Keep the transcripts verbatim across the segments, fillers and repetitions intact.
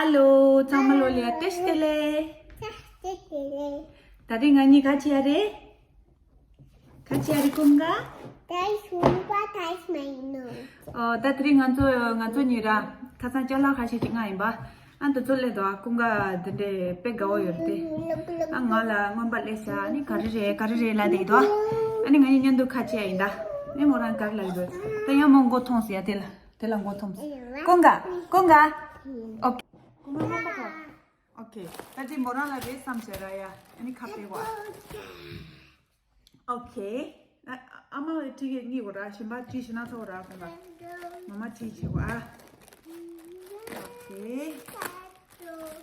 ཧ་ལོ། ཚང་མ་ལོ་ལ་བཀྲ་ཤིས་བདེ་ལེགས། བཀྲ་ཤིས་བདེ་ལེགས། ད་རིང་ང་གཉིས་ག་ཅི་ཡ་རེད། ག་ཅི་ཡ་རེད་ཀུན་དགའ། ད་ཞུ་བ་ད་ཞུ་མ་ཡིན་ནོ། ཨོ་ད་དེ་རིང་ང་ཚོ་ང་ཚོ་གཉིས་ར་ཁ་སང་ཅ་ལག་ཁ་ཤས་ཅིག་མངགས་ཡིན་པ། ཨ་ད་ཚོ་སླེབས་འདུག་ཨ་ཀུན་དགའ་འདི་འདྲའི་དཔེ་དགའ་བོ་ཡོད་རེད་དེ། ཨ་ང་ལ་རྔོན་པ་སླེབས་ཤག་ཨ་ནི་ག་རེ་རེད་ག་རེ་རེད་ལབ་བསྡད་ཀྱི་འདུག་ཨ་ནི་ང་གཉིས་མཉམ་དུ་ཁ་ཕྱེ་ཡ་ཡིན་ད། ཨ་ནི་མོ་རང་ག་རེ་ལབ་ཀྱི་འདུག་ད་ཡང་མོ་མགོ་འཐོམས་སོང་ཡ་དེ་ལ། དེ་ལ་མགོ་འཐོམས་སོང་། ཀུན་དགའ་ཀུན་དགའ། ཨོ་ཀེ། ཀུན་དགའ་མགོ་འཐོམས། ཨོ་ཀེ། ད་དེ་མོ་རང་ལ་རེད་བསམ་བྱས་ར་ཡ། ཨ་ནི་ཁ་ཕྱེ་བ། ཨོ་ཁེ། ཨ་ཨ་མ་ལ་ཁྲིད་ཀྱི་གཉིས་གོ་ར་གཞན་པ་ཁྲིད་ཤི་ན་ཚོགས་ར་ཁོང་ལ། མ་མ་ཁྲིད་བྱེད་གོ་ཨ། ཨོ་ཁེ།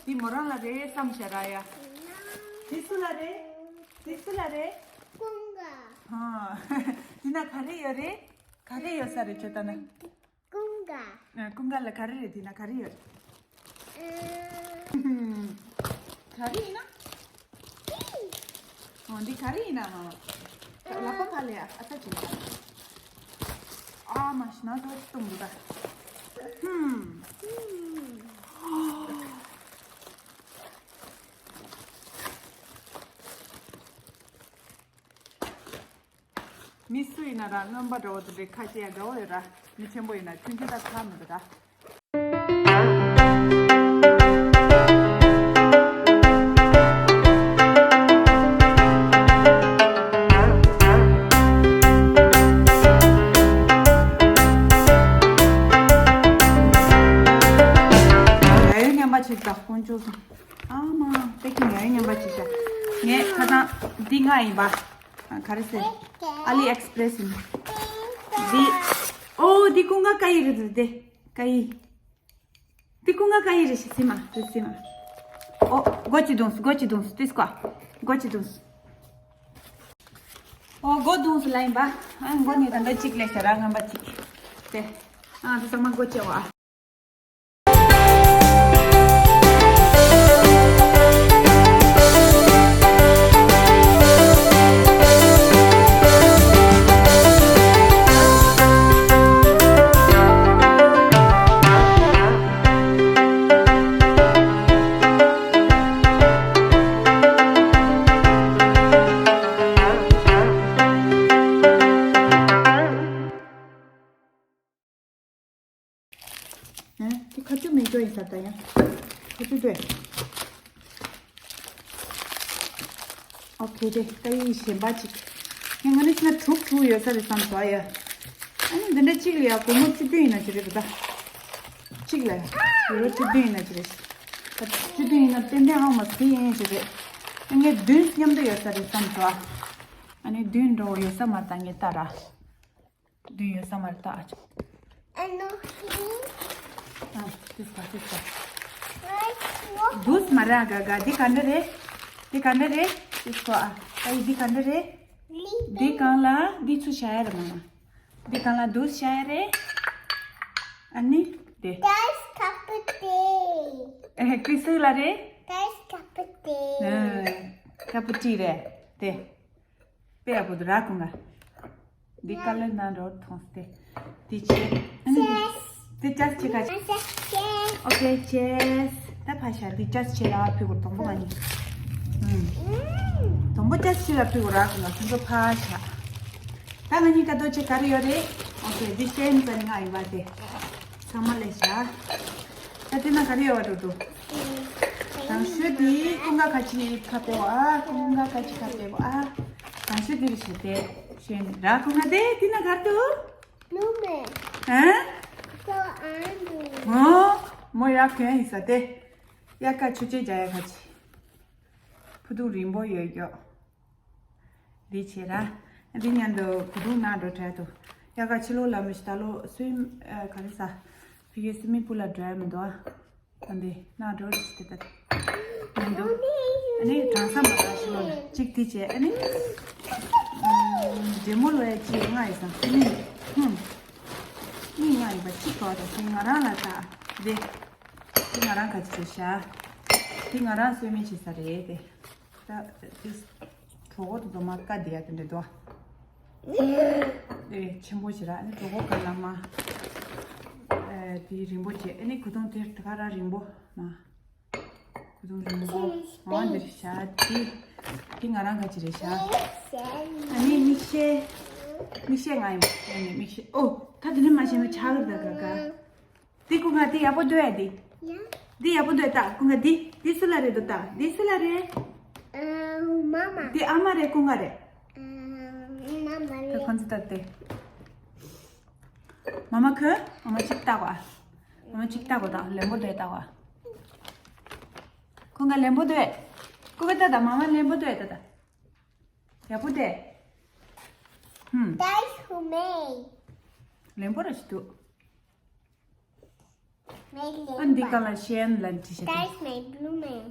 འདི་མོ་རང་ལ་རེད་བསམ་བྱ་ར་ཡ། འདི་སུ་ལ་རེད། འདི་སུ་ལ་རེད། ཀུན་དགའ། ཧ། འདི་ན་ག་རེ་ཡོད་རེད། ག་རེ་ཡོད་ས་རེད་ཁྱོད་ལྟ་ན། ཀུན་དགའ། ཨ། ཀུན་དགའ་ལ་ག་རེ་རེད། དེ་ན་ག་རེ་ཡོད། ཨ། ག་རེ་ཡིན་ན། ཨོ་འདི་ག་རེ་ཡིན་ན་མ། ལག་པ་ག་ལ་ཡ་ཨ་ཙ་ཅིག་ཨ་མ་ཤི་ན་ཚོ་གཏོང་འདུག་ད། ཧུམ། མི་སུ་ཡིན་ན་ར་རྔོན་པ་འདྲ་བོ་དེ་འདྲའི་ཁ་ཤས་ཡ་དགའ་བོ་ཡོད་ར། མི་ཆེན་པོ་ཡིན་ན་ཆུང་ཆུང་དག་ཁག་མི་འདུག་ད། ཡ་ཡོ་མཉམ་པ་ཆེ་དག་དཀོན་མཆོག་གསུམ། ཨ་མ་པེ་ཀིང་ཡ་ཡོ་མཉམ་པ་ཆེ་ཤག་ངས་ཁ་སང་འདི་ང་ཡིན་པ། ཨ། ག་རེ་ཟེར། ཨ་ལི་ཨེགས་པི་རེ་སི་ཡིན། འདི། ཨོ་འདི་ཀུན་དགའ་ཀ་ཡི་རེད་འདི། ཀ་ཡི། འདི་ཀུན་དགའ་ཀ་ཡི་རེད་ཤི་སི་མ་རེད་སི་མ། ཨོ་སྒོ་ཅི་རྡུངས་སྒོ་ཅི་རྡུངས་ཏིས་ཀ། སྒོ་ཅི་རྡུངས། ཨོ་སྒོ་རྡུངས་ལ་ཡིན་པ། ཨ་སྒོ་ནས་ད་འདི་གཅིག་ལས་ཤ་ར་ངན་པ་གཅིག་དེ། ཨ་འདི་ཚང་མ་སྒོ་ཕྱེ་བ། ཨ། དེ་ཁ་ཆུ་མེད་འགྲོ་ཡིན་ས་ད་ཡང་། ཁ་ཆུ་འགྲོ། ཨོ་ཁེ་དེ་ད་ཡིན་གཞན་པ་ཅིག་ངས་ང་ནི་ཕྱི་ན་དྲུག་དྲུག་ཡོད་ས་རེད་བསམ་སོང་ཨ་ཡ། ཨ་ནི་འདི་འདྲ་གཅིག་ལ་ཡ་སྒོར་མོ་བཅུ་བདུན་ཡིན་ན་ཅི་རེད་པ་ད། གཅིག་ལ་ཡ་ཡུ་རོ་བཅུ་བདུན་ཡིན་ན་ཅི་རེད། ད་བཅུ་བདུན་ཡིན་ན་ཏན་ཏན་ཧང་མ་སི་ཡིན་ཅི་རེད། ངས་བདུན་མཉམ་དུ་ཡོད་ས་རེད་བསམ་སོང་ཨ། ཨ་ནི་བདུན་འགྲོ་ཡོད་ས་མ་ད་ངས་ལྟ་ར། བདུན་ཡོད་ས་མ་རེད་ད། ཨ་ཅག་ཨ་ནོ་ཧི། ཨ། ཏིས་ཀ་ཏིས་ཀ་ཨ་ནོ། འདུག་མ་ར་ག་ག་འདི་ག་འདྲ་རེད། འདི་ག་འདྲ་རེད། ཏིས་ཀ་ཨ། ཨ་ཡི་འདི་ག་འདྲ་རེད། ལི། འདི་གང་ལ་འདི་ཚུ་བྱ་ཡ་རེད་མ་མ། འདི་གང་ལ་འདུག་བྱ་ཡ་རེད། ཨ་ནི་དེ། ཏིས་ཀ་པུ་ཏི། ཨེ་ཀི་སུ་ལ་རེད། ཏིས་ཀ་པུ་ཏི། ཨ། ཀ་པུ་ཏི་རེད་དེ། དཔེ་ཡག་པོ་འདུག་ར་ཀུན་དགའ། འདི་ཀ་ལར་ནང་འགྲོ་མཐོང་སྟེ། འདི་ཆེ། ཨ་ནི་འདི། ཅེས། འདི་ཅེས་ཆེ་ཁ་ཆེ། ཅེས། ཨོ་ཀེ་ཅེས། ད་ཕ་ཤ་འདི་ཅེས་ཆེ་ལ་ཕི་གུར་དོམ་པོ་ག་ནི། ཨུམ། དོམ་པོ་ཅེས་ཆེ་ལ་ཕི་གུར་ར་ཀུན་དགའ་ཁོང་ཚོ་ཕ་ཤ། ད་ང་གཉིས་ཀ་དོ་ཆེ་ག་རེ་ཡོད་རེད། ཨོ་ཀེ་འདི་ཤེན་ཙ་ནི་ང་ཡིན་པ་དེ། ཚང་མ་ལས་ཤ། ད་དེ་ན་ག་རེ་ཡོད་བ་འགྲོ་འགྲོ། དང་ཤོས་དེ་ཀུན་དགའ་ཁ་ཆེ་ཁ་པེ་བ་ཨ། ཀུན་དགའ་ཁ་ཆེ་ཁ་པེ་བ་ཨ། དང་ཤོས་དེ་རེ་ཞིག་དེ་ཤེས་ར་ཀུན་དགའ་དེ་དེ་ན་གར་དུ། ནུ་མེ། ཨ། ཁོ་ཨ་འདུ། ཨོ། མོ་ཡ་གན་ཡིན་ས་དེ། ཡ་ཀ་ཆུ་ཆེ་རྒྱ་ཡ་ཁ་ཆེ། ཕུ་ཐུག་རིང་པོ་ཡོད་ཀྱོ། འདི་བྱེད་ར། འདི་མཉམ་དུ་བུ་ཕྲུག་ནང་འགྲོ་འཕྲལ་དུ། ཡ་ག་ཕྱི་ལོགས་ལ་མི་ཤི་ད་ལོ་སུའི་ཨ་ག་རེ་ཟ། ཕི་གེ་སུ་མི་པུ་ལ་འགྲོ་ཡ་མི་འདུག་ཨ། ད་འདི་ནང་འགྲོ་རེ་ཞིག་དེ་ད། མི་འདུག་ཨ་ནི་གྲང་ས་མ་ག་ཕྱི་ལོགས་ལ་གཅིག་དེ་བྱས་ཨ་ནི། ཨམ། འདྲེ་མོ་ལོ་ཡ་གཅིག་ལྔ་ཡི་སང་སུ་མི། ཧུམ། གཉིས་ལྔ་ཡིན་པ་གཅིག་གོ་ད་དེ་ང་རང་ལ་ད། དེ། དེ་ང་རང་ག་ཅི་བྱེད་ཤ། དེ་ང་རང་གསོལ་སྨན་བྱེད་ས་རེད་དེ། ད་དེ་གྲོད་ཁོག་ཏུ་མ་བཀའ་བསྡད་ཡ་དེ་འདྲ་འདུག་ཨ། དེ་ཆེན་པོ་ཞིག་ར་ཨ་ནི་གྲོད་ཁོག་ག་ལ་མ། ཨེ་དེ་རིང་པོ་བྱས་ཨ་ནི་གོས་ཐུང་དེ་ད་ག་ར་རིང་པོ་མ། ཁུ་ཚུར་རིང་པོ། འོ་འདིར་བཞག་དེ། དེ་ང་རང་ག་ཅི་རེད་བཞག་ཨ་ནི་མིག་ཤེལ། མིག་ཤེལ་ང་ཡིན་པ། ཨ་ནི་མིག་ཤེལ། ཨོ། ད་དེ་འདྲ་མ་བྱས་ན་ཆག་གི་རེད་ད་ག་ག་དེ་ཀུན་དགའ་དེ་ཡག་པོ་འདུག་ཨ་དེ། ཡ། དེ་ཡག་པོ་འདུག་ད་ཀུན་དགའ་དེ། དེ་སུ་ལ་རེད་འདུག་ད། དེ་སུ་ལ་རེད། ཨ། མ་མ། དེ་ཨ་མ་རེད་ཀུན་དགའ་རེད། ཨ། མ་མ་རེད། ད་ཁོང་ཚོ་ད་དེ། མ་མ་ཁོ། མ་མ་གཅིག་ལྟ་བ། མ་མ་གཅིག་ལྟ་བ་ད་ལེན་པོ་འདུག་ལྟ་བ། ཀུན་དགའ་ལེན་པོ་འདུག་ཀུན་དགའ་ལྟ་ད་མ་མ་ལེན་པོ་འདུག་ལྟ་ད། ཡག་པོ་འདུག་ཧུམ། That's for me. ལེན་པོ་ར་ཞིག་འདུག་ཨ་འདི་ག་ལ་ཤན་ལ་བྲིས་ཤག That's my blue man.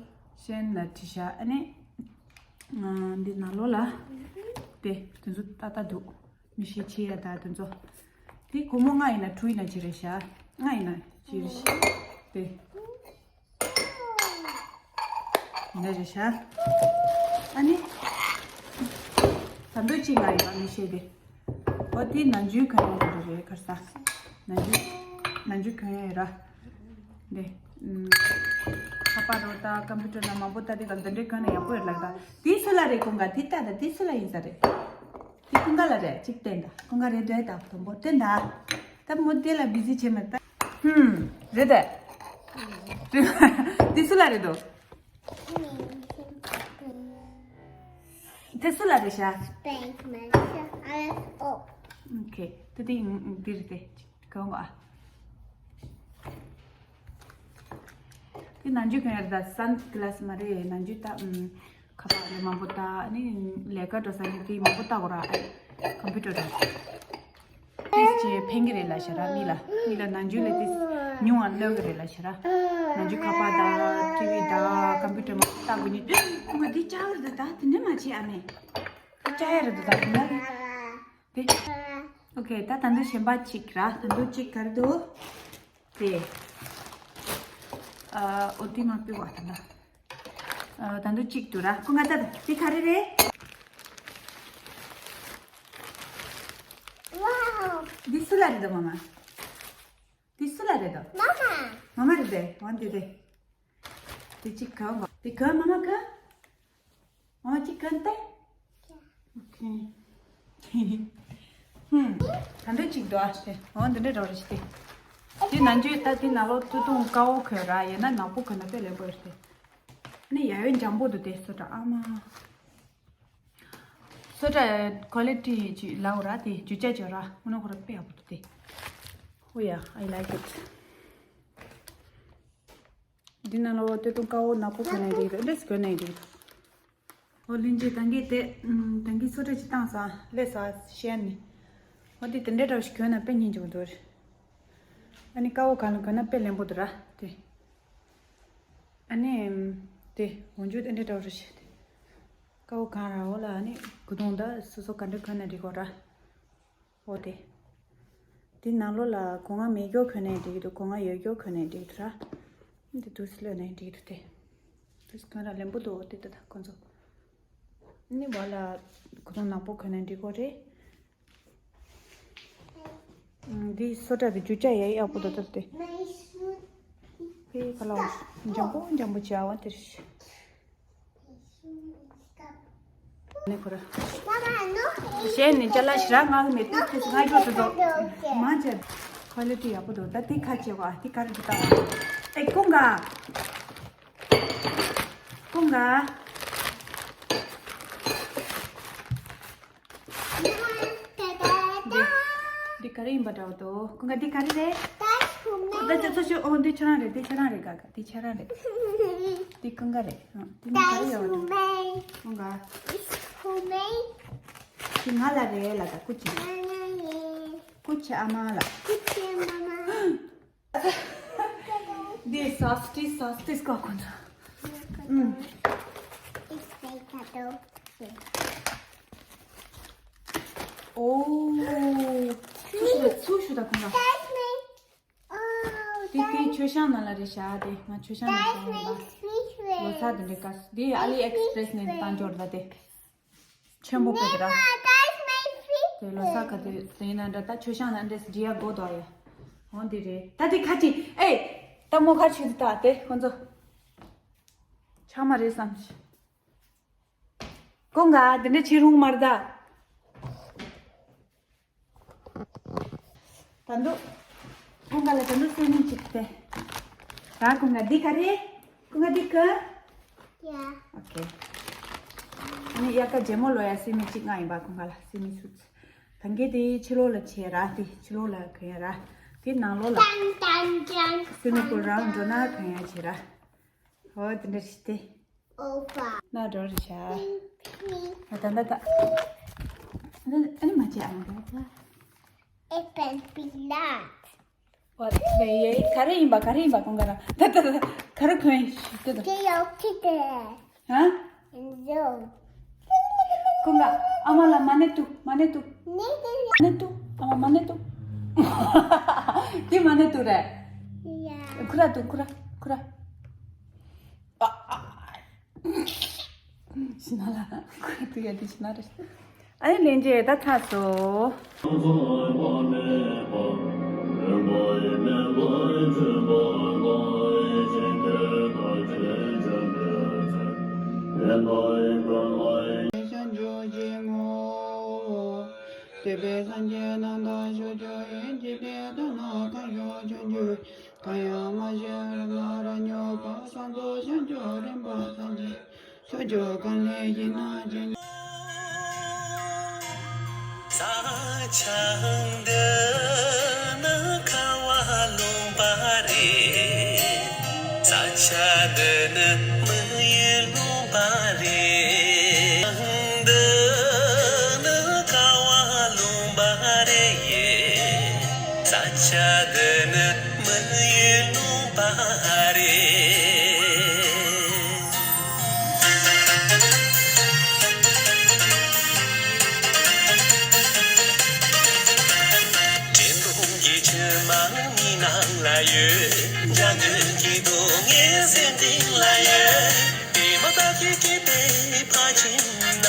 ཤན་ལ་བྲིས་ཤག་ཨ་ནི། ཨ། འདི་ནང་ལོགས་ལ། དེ་དེ་ཚོ་ཏག་ཏག་འདུག་མིག་ཤེལ་ཕྱེ་ཡ་ད་དེ་ཚོ། དེ་སྒོར་མོ་ལྔ་ཡིན་ན་དྲུག་ཡིན་ན་ཅི་རེད་ཤག་ལྔ་ཡིན་ན་ཅི་རེད་ཤག་དེ། འདི་རེད་ཤག་ཨ་ནི། ད་འདོད་ཅིག་ང་ཡོད་མི་ཤེས་ཏེ། ཨོ་དེ་ནང་འཇུས་གོན་ཡོད་རེད་རེད་ཁར་ས། ནང་འཇུས། ནང་འཇུས་གོན་ཡོད་ར། འདི། ཨམ། ཁ་པར་རོ་ད་ཀམ་པུ་ཊར་ན་མང་པོ་ད་དེ་ག་འདི་འདྲས་གོན་ན་ཡག་པོ་ཡོད་ལགས་ད། དེ་སུ་ལ་རེད་ཀུན་དགའ་དེ་ལྟ་ད་དེ་སུ་ལ་ཡིན་ས་རེད། དེ་ཀུན་དགའ་ལ་རེད་ཅིག་བསྟན་ད་ཀུན་དགའ་རེད་འདོད་ད་དོན་པོ་བསྟན་ད། ད་མོ་དེ་ལ་བི་ཟི་བྱེད་མེད་པ། ཧུམ། རེད་དེ། དེ་སུ་ལ་རེད་དོ། དེ་སུ་ལ་རེད་ཤག Space Marshal. ཨོ་ཁེ། དེ་དེ་འདི་རེད་དེ། གང་བ། དེ་ནང་འཇུག་གང་ཡར་ད་སན་གི་ལ་སི་མ་རེད་ནང་འཇུག་ད། ཁ་པར་ནི་མང་པོ་ད་ནི་ལས་ཀ་འགྲོ་ས་ནི་དེ་མང་པོ་ལྟ་དགོས་ར། ཨ། ཀམ་པུ་ཊར་ར། ཏིས་ཅེ་ཕན་གི་རེད་ལ་ཤ་ར་མི་ལ། མི་ལ་ནང་འཇུག་ལས་ཏིས་ཉུང་བ་གནོད་གི་རེད་ལ་ཤ་ར། ནང་འཇུག་ཁ་པར་ད་ཊི་ཝི་ད་ཀམ་པུ་ཊར་མང་པོ་ལྟ་དགོས་ནི་དུས་ང་འདི་ཅག་རེད་ད་ད་དེ་འདྲ་མ་བྱེད་ཨ་མེ། ཅག་ཡ་རེད་ད་ད་དེ་འདྲ་རེད། དེ། ཨོ་ཁེ་ད་ད་འདི་གཞན་པ་གཅིག་ར་ད་འདི་གཅིག་ག་རེ་འདུག་དེ། ཨ། ཨོ་དེ་མ་ཕུད་བ་དང་ད། ཨ། ད་འདི་གཅིག་འདུག་ར་ཀུན་དགའ་ད་དེ་ག་རེ་རེད། Wow. འདི་སུ་ལ་རེད་དོ་མ་མ། འདི་སུ་ལ་རེད་དོ། མ་མ། མ་མ་རེད་དེ་འོན་ཏེ་དེ། དེ་གཅིག་ག་བ་དེ་ག་མ་མ་ག་ཨོ་ཅི་གན་ཏེ། ཨོ་ཁེ། ཧུམ། ད་འདི་གཅིག་འདུག་ཨ་ཤེ། ཨོ་འདི་འདྲ་འདྲ་རེ་ཞིག་སྟེ། དེ་ནང་འཇུག་ད་དེ་ནང་ལོགས་ཐུ་ཐུང་དཀར་པོ་གོན་ར་ཡིན་ན་ནག་པོ་གོན་ན་དཔེ་ལེགས་པོ་རེད་དེ། ནི་ཡ་ཡོད་འཇམ་པོ་འདུག་དེ་སོ་ཏྲ་ཨ་མ། སོ་ཏྲ་ཀོ་ལི་ཊི་ཅིག་ལའོ་ར་དེ་རྒྱུ་ཆ་ཅིག་ར་ཨོ་ན་ཁོ་ར་དཔེ་ཡག་པོ་འདུག་དེ། Oh yeah, I like it. འདི་ནང་ལོགས་ཏེ་ཏུང་དཀར་པོ་ནག་པོ་གོན་ནའི་འགྲིག་འདུག་འདྲས་གོན་ནའི་འགྲིག་འདུག་ཨོ་ལིན་ཇི་ད་གིན་དེ་ད་གིན་སོ་ཏྲ་ཅིག་བཏང་ས་ལས་ས་ཤན་ནི། ཨོ་དེ་དེ་འདྲས་འདྲ་བོ་ཞིག་གོན་ན་དཔེ་སྙིང་རྗེ་པོ་འདུག་རེད། ཨ་ནི་དཀར་པོ་གང་ལ་གོན་ན་དཔེ་ལེན་པོ་འདུག་ར་དེ། ཨ་ནི་དེ་འོན་ཇུ་དེ་འདྲས་འདྲ་བོ་རེད་ཤག་དེ། དཀར་པོ་གང་ར་འོ་ལ་ཨ་ནི་གུ་དོང་ད་སོ་སོ་ག་འདྲས་གོན་ན་འགྲིག་གོ་ར། འོ་དེ། དེ་ནང་ལོགས་ལ་སྒོ་ང་མེད་རྒྱུ་གོན་ནའི་འགྲིག་གི་འདུག་སྒོ་ང་ཡོད་རྒྱུ་གོན་ནའི་འགྲིག་གི་འདུག་ར། འདི་དུས་སུ་ལོན་ནའི་འགྲིག་གི་འདུག་སྟེ། དུས་སུ་གོན་ར་ལེན་པོ་འདུག་འོ་དེ་ད་ད་ཁོ་ཚོ། ནི་བ་ལ་གུ་དོང་ནག་པོ་གོན་ནའི་འགྲིག་གོ་རེད། འདི་སོ་ཏྲ་དེ་རྒྱུ་ཆ་ཡ་ཡག་པོ་འདུག་སྟེ། ཕའི་ཁ་ལ་འཇམ་པོ་འཇམ་པོ་བྱ་བ་དེ་རེད། ནི་ཁོ་ར། གཞན་ནི་ཅ་ལག་ཞེ་དྲག་མངགས་མེད་དུས་ཁོས་ང་ཡོད་དུ་འདུག་མ་བྱས། ཁོ་ལི་ཊི་ཡག་པོ་འདུག་ད་དེ་ཁ་ཕྱེ་བ་དེ་ག་རེ་འདུག་ལྟ་བ། ཨེ་ཀུན་དགའ། ཀུན་དགའ། འདི་འདི་ག་རེ་ཡིན་པ་འདྲ་བོ་འདུག་ཀུན་དགའ་འདི་ག་རེ་རེད། ད་ཚོ་ཤོ་ཨོ་འདི་ཁྱེད་རང་རེད་འདི་ཁྱེད་རང་རེད་ག་ག་འདི་ཁྱེད་རང་རེད། འདི་ཀུན་དགའ་རེད། ཨ། འདི་ནི་ག་རེ་ཡོད་རེད། ཀུན་དགའ། འདི་ང་ལ་རེད་ལ་ད་ཀུ་ཅི། ཀུ་ཅི་ཨ་མ་ལ། འདི་སོ་སི་ཊི་སོ་སི་ཊི་ཀོ་ཀོ་ནཊ། ཨུམ། ཨོ། ཚུར་ཤོག་ཚུར་ཤོག་ད་ཀུན་དགའ། འདི་དེ་མཆོད་བཤམས་ནང་ལ་རེད་བཞག་དེ་ང་མཆོད་བཤམས་ནང་བཞག་ཡིན་པ། ལོ་གསར་དེ་འདྲའི་དཀའ་འདི་ཨ་ལི་ཨེག་སི་པི་རེ་སི་ནས་བཏང་འབྱོར་ད་དེ། ཆེན་པོ་དཔེ་དེ་ར། དེ་ལོ་གསར་ག་དེ་ཟིན་ན་འདྲ་ད་མཆོད་བཤམས་ནང་འདྲ་སི་འདྲི་ཡ་དགོས་དོ་ཡ། འོ་འདི་རེད་ད་དེ་ཁ་ཅིག་ཨེ། ད་མོ་ཁ་ཆུ་དེ་ད་དེ་ཁོ་ཚོ། ཆགས་མ་རེད་བསམ་ཞིག་ཀུན་དགའ་དེ་འདྲ་བྱེད་རུང་མ་རེད་ད། ད་འདུག་ཀུན་དགའ་ལ་ད་འདུག་སེ་ནི་གཅིག་སྟེ། ད་ཀུན་དགའ་འདི་ག་རེད། ཀུན་དགའ་འདི་ག་ཡ། ཨོ་ཁེ། ཨ་ནི་དབྱར་ཁ་རྒྱལ་མོ་ལོ་ཡ་སེ་ནི་གཅིག་ང་ཡིན་པ་ཀུན་དགའ་ལ་སེ་ནི་སུ། ད་གེ་དེ་ཕྱི་ལོགས་ལ་བྱས་ར་དེ་ཕྱི་ལོགས་ལ་གོན་ཡ་ར། དེ་ནང་ལོགས་ལ། ཏན་ཏན་ཏན། སེ་ནི་ཀུ་རང་འགྲོ་ན་གོན་ཡ་བྱས་ར། ཧོ་དེ་འདྲ་ཞིག་སྟེ། ཨོ་ཕ། ན་འགྲོ་རེ་བྱ། ཨ་ད་ད་ད། ཨ་ནི་མ་བྱེད་ཨ་མ་ད་ད། Open peanut. ཨོ་ཡེ་ཡེ་ག་རེ་ཡིན་པ་ག་རེ་ཡིན་པ་ཀུན་དགའ་ར་ད་ད་ད་ག་རེ་གོན་ཞིག་ད་ད། Hello Kitty. ཧ། Hello. ཀུན་དགའ་ཨ་མ་ལ་མ་ཎི་ཏུ་མ་ཎི་ཏུ། མ་ཎི་ཏུ་ཨ་མ་མ་ཎི་ཏུ། དེ་མ་ཎི་ཏུ་རེད། ཡ། ཁུ་ར་ཏུ་ཁུ་ར་ཁུ་ར། ཤི་ན་ལ་ཁུ་ཡ་དེ་ཤི་ན་རེ། ཨ་ནི་ལན་རྗེས་ད་ཚར་སོ། དེ་བས་སངས་རྒྱས་རྣམས་དང་ཕྱོགས་བཅུ་ཡི་འཇིག་རྟེན་དུ་ན་གང་བྱུང་བྱུང་འགྱུར། གང་ཡང་མ་བྱོན་རབ་ན་རབ་མྱུར་བར། སངས་རྡོ་ཞིང་སྐྱོང་རིམ་པ་སངས་རྒྱས། ཕྱོགས་བཅུ་གང་ལས་ཞིང་རྣམས་ཀྱི། ས་ཆ་འདི་ནི་ཁ་བ་ལུང་པ་རེད། ས་ཆ་འདི་ནི་མི་ཡུལ་ལུང་པ་རེད། འདི་ནི་ཁ་བ་ལུང་པ་རེད། ས་ཆ་འདི་ནི་མི་ཡུལ་ལུང་པ་རེད། དྲན་གདུང་གི་མཆི་མ་མིག་ནང་ལ་ཡོད། འཇའ་འདུན་གྱི་སྡུག་བསྔལ་སེམས་གཏིང་ལ་ཡོད། དེ་མ་ཐག་གི་སྐྱིད་པའི་ཕ་ཁྱིམ་ན།